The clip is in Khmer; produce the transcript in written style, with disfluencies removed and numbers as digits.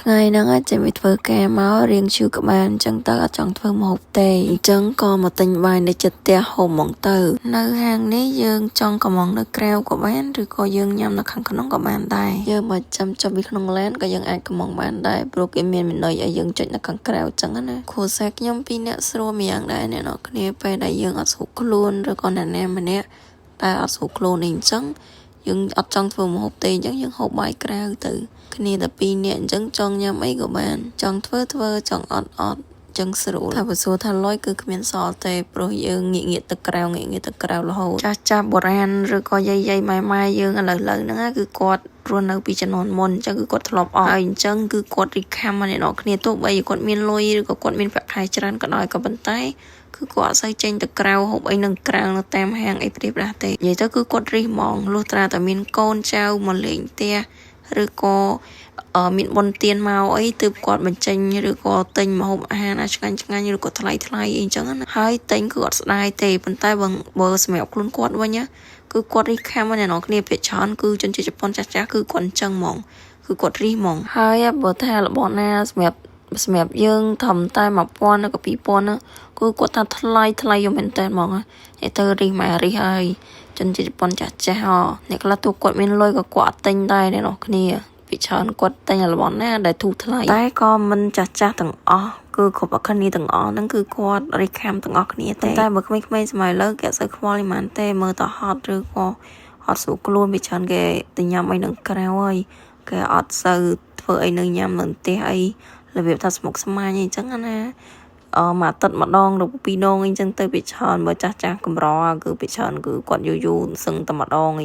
ថ្ងៃហ្នឹងចេញไปធ្វើការមករៀងឈឺក្បាលអញ្ចឹងទៅអត់ចង់ធ្វើម្ហូបទេអញ្ចឹងក៏មកទិញបាយនៅចិត្តផ្ទះហូបហ្មងទៅនៅហាងនេះយើងចង់កម្ម៉ង់នៅក្រៅក៏បានឬក៏យើងញ៉ាំនៅខាងក្នុងក៏បានដែរយើងមកចាំចុះពីក្នុងឡានក៏យើងអាចកម្ម៉ង់បានដែរព្រោះគេមានមេនុយឲ្យយើងចុចនៅខាងក្រៅអញ្ចឹងណាគ្រួសារខ្ញុំពីរនាក់ស្រួលម្យ៉ាងដែរអ្នកនរគ្នាពេលដែលយើងអត់ស្រួលខ្លួនឬក៏អ្នកណាម្នាក់តែអត់ស្រួលខ្លួនអីអញ្ចឹងយើងអត់ចង់ធ្វើម្ហូបទេអញ្ចឹងយើងហូបបាយក្រៅទៅគ្នាតែពីរនាក់អញ្ចឹងចង់ញ៉ាំអីក៏បានចង់ធ្វើធ្វើចង់អត់អត់ចឹងស្រួលថាបើសួរថាលុយគឺគ្មានសល់ទេព្រោះយើងងាកងាកទៅក្រៅងាកងាកទៅក្រៅរហូតចាស់ចាស់បុរាណឬក៏យាយយាយម៉ែម៉ែយើងឥឡូវៗហ្នឹងគឺគាត់រស់នៅពីជំនាន់មុនអញ្ចឹងគឺគាត់ធ្លាប់អស់ហើយអញ្ចឹងគឺគាត់រីខំអ្នកនរគ្នាទោះបីគាត់មានលុយឬក៏គាត់មានប្រាក់ខែច្រើនក៏ដោយក៏ប៉ុន្តែគឺគាត់អត់សូវចេញទៅក្រៅហូបអីនឹងក្រៅនៅតាមហាងអីព្រាបប្រាស់ទេនិយាយទៅគឺគាត់រិះហ្មងលុះត្រាតែមានកូនចៅមកលេងផ្ទះឬក៏មានបុណ្យទានមកអីទើបគាត់បញ្ចេញឬក៏ទិញម្ហូបអាហារណាឆ្ងាញ់ឆ្ងាញ់ឬក៏ថ្លៃថ្លៃអីចឹងណាហើយទិញគឺអត់ស្ដាយទេប៉ុន្តែបើបើសម្រាប់ខ្លួនគាត់វិញណាគឺគាត់រិះខំអ្នកនរគ្នាភាគច្រើនគឺជនជាតិជប៉ុនចាស់ចាស់គឺគាត់អញ្ចឹងហ្មងគឺគាត់រិះហ្មងហើយបើថារបស់ណាសម្រាប់សម្រាប់យើងធំតែ1000ឬក៏2000ណាគឺគាត់ថាថ្លៃថ្លៃយកមែនតើហ្មងហើយទៅរិះមករិះហើយជនជាតិជប៉ុនចាស់ចាស់ហ៎អ្នកខ្លះទោះគាត់មានលុយក៏គាត់អត់ទិញដែរអ្នកនរគ្នាពីច្រើនគាត់ទិញរបស់ណាដែលធូរថ្លៃតែក៏មិនចាស់ចាស់ទាំងអស់គឺគ្រប់គ្នាទាំងអស់ហ្នឹងគឺគាត់រិះខំទាំងអស់គ្នាទេតែបើក្មេងៗសម័យលើគេអត់សូវខ្វល់ប៉ុន្មានទេមើលតែហត់ឬក៏អត់ស្រួលខ្លួនពីច្រើនគេទៅញ៉ាំអីនឹងក្រៅហើយគេអត់សូវធ្វើអីនៅញ៉ាំនៅផ្ទះអីរបៀបថាស្មុគស្មាញអីចឹងណាអឺមួយអាទិត្យម្ដងឬពីរដងអីចឹងទៅពីច្រើនបើចាស់ចាស់កម្រគឺពីច្រើនគឺគាត់យូរយូរសឹងតែម្ដង។